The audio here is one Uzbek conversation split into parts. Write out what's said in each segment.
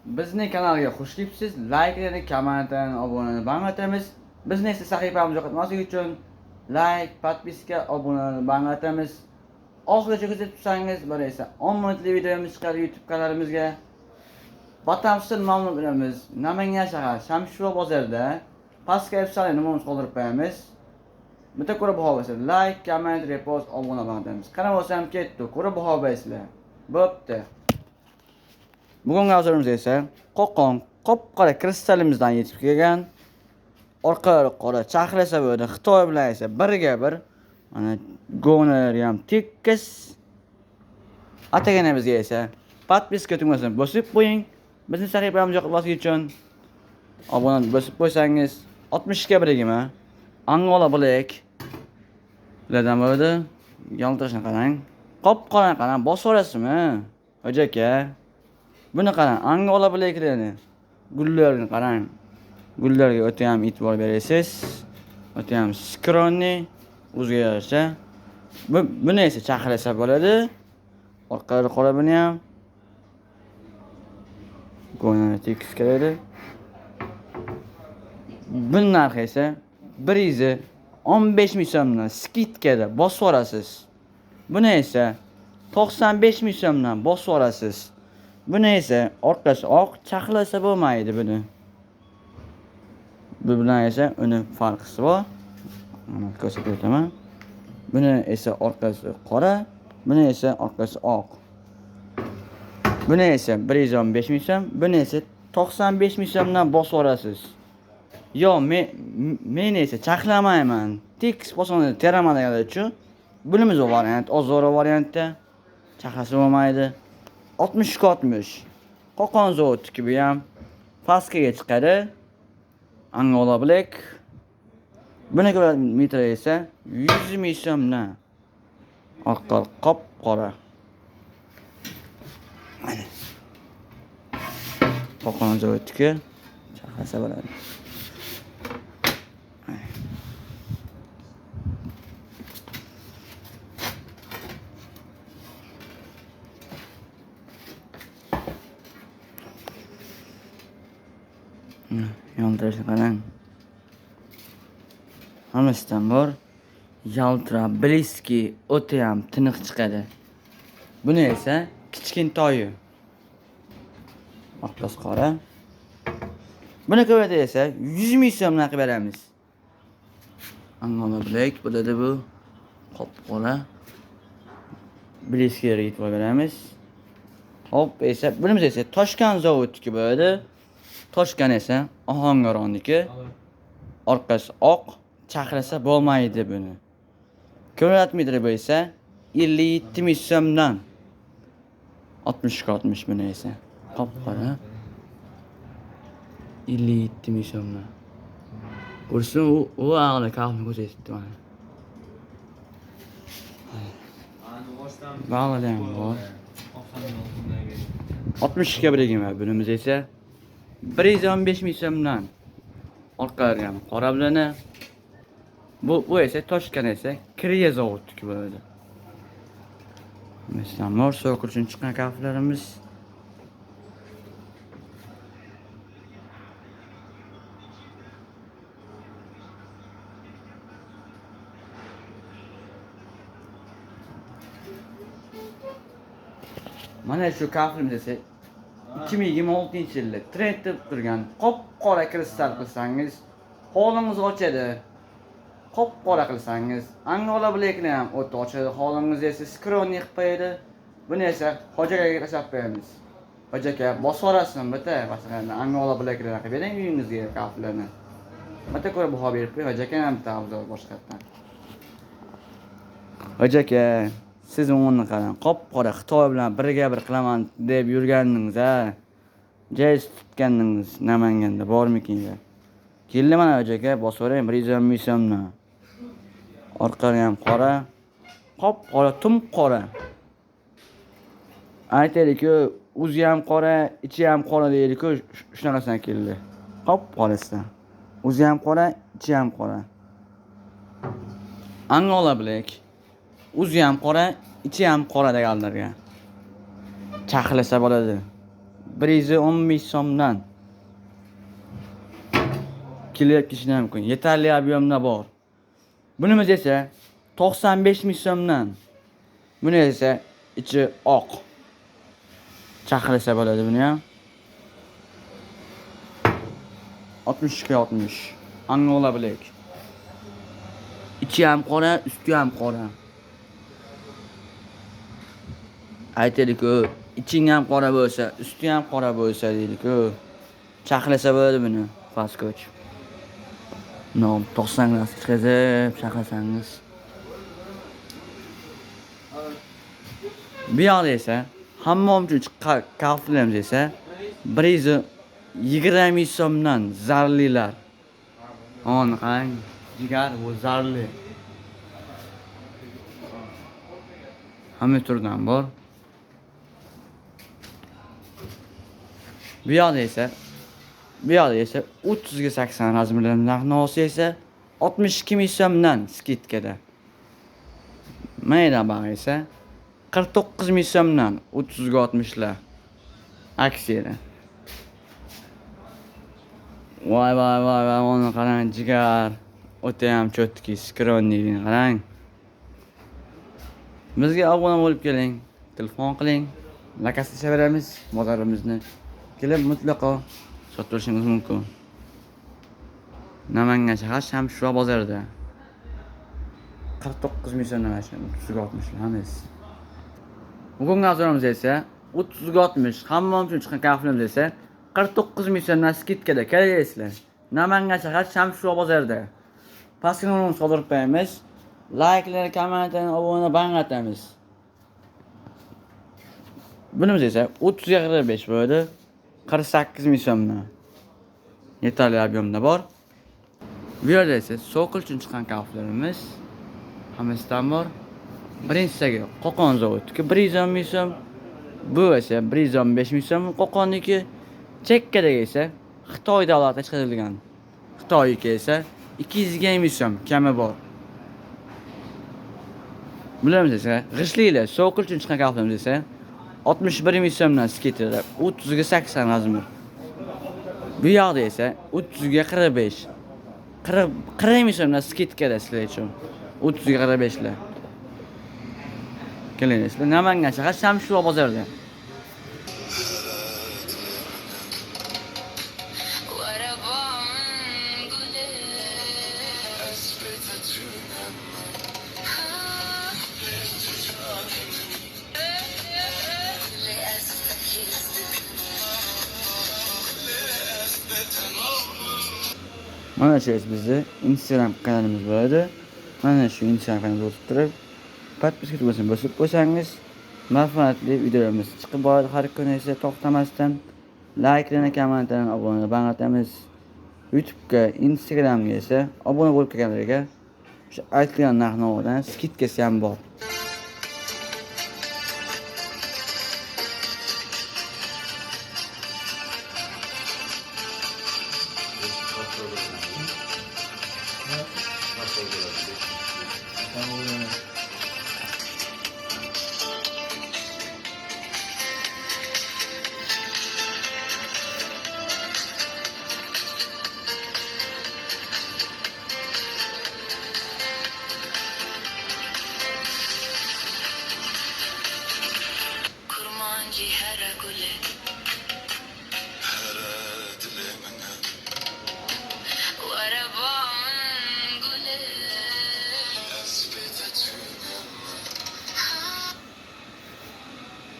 Bizning kanalga xush kelibsiz. Layklarni, kommentlarni, obunani banglatamiz. Bizni esa sahifamizni yo'qotmaslik uchun like, podpiska, obunani banglatamiz. Oxirigacha kuzatib tursangiz, bir esa 10 minutlik videomiz chiqadi YouTube kanalimizga. Batafsil ma'lumot beramiz. Namangan shahar Shamshituva bozorida pastga efsona nomerimiz qoldirib qo'yamiz. Bitta ko'rib baho berasizlar. Like, komment, repost, obuna banglatamiz. Qani bo'lsa ham ketdi. Ko'rib baho berasizlar. Bo'pti. Bugungi mavzumiz esa Qo'qon qop-qora kristalimizdan yetib kelgan. Orqalari qora charxlasa bo'ladi. Xitoy bilan esa birga bir. Mana go'nalari ham tekis. Ataganimizga esa podpiska tugmasini bosib qo'ying. Bizni sahifamizni yo'qotmaslik uchun obuna bosib qo'ysangiz 60 ga birigimi? Angola Black. Bulardan bo'ladi. Yaltirashini qarang. Qop-qora qarang, bosib olasizmi? Hoji aka. Buni qarang, Angola Blacklarni. Gullarini qarang. Gullarga o'ta ham e'tibor berasiz. O'ta ham skronni o'ziga yarasha. Buni esa chaqirsa bo'ladi. Orqalari qora buni ham. Go'nani tekis keladi. Buni narxi esa 115 ming so'mdan skidkada bosib yuborasiz. Buni esa 95 ming so'mdan bosib yuborasiz. Buni esa orqasi oq, chaqlasa bo'lmaydi buni. Bu bilan esa uni farqi bor. Mana ko'rsatib o'taman. Buni esa orqasi qora, buni esa orqasi oq. Buni esa 115 ming so'm, buni esa 95 ming so'mdan bosib yuborasiz. Yo, men esa chaqlamayman. Tekis bosonni teraman deganlar uchun bunimiz variant, ozora variantda chaqlasa bo'lmaydi. 60 ga 60. Qo'qon zavodniki bu ham pastga chiqadi. Angola Black. Buni kvadrat metri esa 100 ming so'mdan. Oqqor qop-qora. Mana. Qo'qon zavodniki chaqlasa bo'ladi. Yaltirashni qarang. Hammasidan bor. Yaltirab, bliski o'ta ham tiniq chiqadi. Buni esa kichkintoyi. Orqasi qora. Buni ko'radi esa 100 ming so'mdan qilib beramiz. Angola Black bo'ladi bu. Qop-qora. Bliskiga e'tibor beramiz. Hop, esa bunimiz esa Toshkent zavodniki bo'ladi. Toshkent esa Ohangaronniki. Orqasi oq, chaqirsa bo'lmaydi buni. Kvadrat metri bo'lsa 57 ming so'mdan. 60 ga 60 buni esa qop-qora. 57 ming so'mdan. Ko'rsin u ag'li kafni ko'rsatdi mana. Bag'lada ham bor. 60 ga birigimi bunimiz esa 115 ming so'mdan. Orqalari ham qora bilani. Bu esa Toshkent esa Kriya zavodniki bo'ladi. Masalan, mor so'q uchun chiqqan kaflarimiz. Mana shu kaflimiz esa 2026-yilda trend deb turgan qop-qora kristal qilsangiz, holingiz ochadi. Qop-qora qilsangiz, Angola Blackni ham o'ta ochadi, holingiz esa skronni qilib qo'yadi. Buni esa Hoji akaga tashlab qo'yamiz. Hoji aka, bosib yuborasizmi bitta, masalan, Angola Blackni qilib bering uyingizga kaflarni. Bitta ko'rib baho berib qo'y, Hoji aka ham bitta obzor boshqatdan. Hoji aka, siz uni qarang, qop-qora Xitoy bilan birga bir qilaman deb yurgandingiz, ha? Jayz tutgandingiz Namanganda bormikin ya? Keldi mana Hoji aka, bosib yuboring 110 ming so'mdan. Orqali ham qora, qop-qora, tum qora. Aytaylik-ku, o'zi ham qora, ichi ham qora deylik-ku, shunaqasidan keldi. Qop-qorasidan. O'zi ham qora, ichi ham qora. Angola Black. O'zi ham qora, ichi ham qora deganlarga. Chaqlasa bo'ladi. 115 so'mdan. Kelib ketishini mumkin. Yetarli объемda bor. Bunimiz esa 95 ming so'mdan. Buni esa ichi oq. Chaqirsa bo'ladi buni ham. 62 60. Angola Black. Ichi ham qora, usti ham qora. Aytaylik-ku, iching ham qora bo'lsa, usti ham qora bo'lsa deylik-ku. Chaqirsa bo'ladi buni, Fastcoach. No, 90 gradus chiqazib chaqirsangiz. Bu yoqda esa hammom uchun chiqqan kaflimiz esa 120 ming so'mdan zarlilar. Uni qarang, jigar bu zarli. Hamma turdan bor. Bu yoqda esa 30 ga 80 razmerlar narx-navosi esa 62 ming so'mdan skidkada. Mayda bog' esa 49 ming so'mdan 30 ga 60 lar aksiyada. Voy voy voy voy, uni qarang jigar. O'ta ham cho'tki, skronligini qarang. Bizga obuna bo'lib keling, telefon qiling, lokatsiya beramiz bozorimizni. Kelib mutlaqo sotib olishingiz mumkin. Namangan shahar Shamshuro bozorida. 49 ming so'mdan mana shu 30 ga 60 lar hammasi. Bugungi mavzumiz esa 30 ga 60 hammom uchun chiqqan kaflimiz esa 49 ming so'mdan skidkada kelaysizlar. Namangan shahar Shamshuro bozorida. Pastki nomerni soldirib qo'yamiz. Likelar, kommentlarni, obuna banglatamiz. Bunimiz esa 30 ga 45 bo'ladi. 48 ming so'mdan. Yetarli объемda bor. Bu yerda esa sokol uchun chiqqan kaflarimiz hammasidan bor. Birinchisiga Qo'qon zavodniki 110 ming so'm. Bu esa 115 ming so'm Qo'qonniki. Chekkadagi esa Xitoy davlatida chiqarilgan. Xitoyniki esa 220 ming so'm kami bor. Bularimiz esa g'ishtliklar sokol uchun chiqqan kaflarimiz esa 61 ming so'mdan skidkada 30 ga 80 razmer. Bu yoqda esa 30 ga 45. 40 ming so'mdan skidkada sizlar uchun. 30 ga 45 lar. Kelinglar, Namangan shahar Shamshuro bozorida. Mana shu bizni Instagram kanalimiz bo'ladi. Mana shu Instagram kanalimizga o'tib turib, podpiska tugmasini bosib qo'ysangiz, manfaatli videolarimiz chiqib boradi har kuni esa to'xtamasdan. Likelarni, kommentlarni, obuna banglatamiz. YouTube'ga, Instagramga esa obuna bo'lib kelganlarga o'sha aytilgan narx-navodan skidkasi ham bor.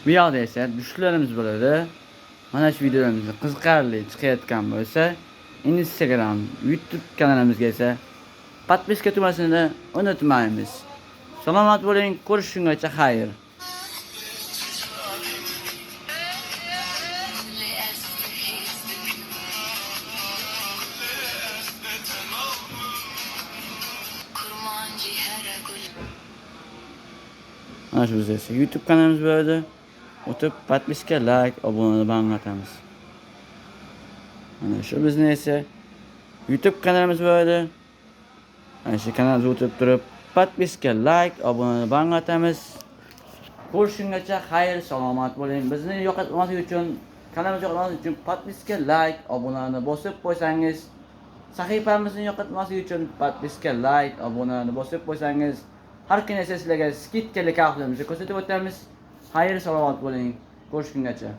Bu yoqda esa dushlarimiz bo'ladi. Mana shu videolarimiz qiziqarli chiqayotgan bo'lsa, Instagram, YouTube kanalimizga esa podpiska tugmasini unutmaymiz. Salomat bo'ling, ko'rishgungacha xayr. Mana shu bizda esa YouTube kanalimiz bo'ladi. O'tib podpiska, like, obuna banglatamiz. Mana shu bizni esa YouTube kanalimiz bo'ladi. Mana shu kanalimizga o'tib turib podpiska, like, obuna banglatamiz. Ko'rishgungacha xayr, salomat bo'ling. Bizni yo'qotmaslik uchun Kanalimizni yo'qotmaslik uchun подписка, лайк, obunani bosib qo'ysangiz, sahifamizni yo'qotmaslik uchun подписка, лайк, obunani bosib qo'ysangiz, har kuni esa sizlarga скидка li kahvlarimizni ko'rsatib o'tamiz. Xayr, salomат bo'ling. Ko'rishgungacha.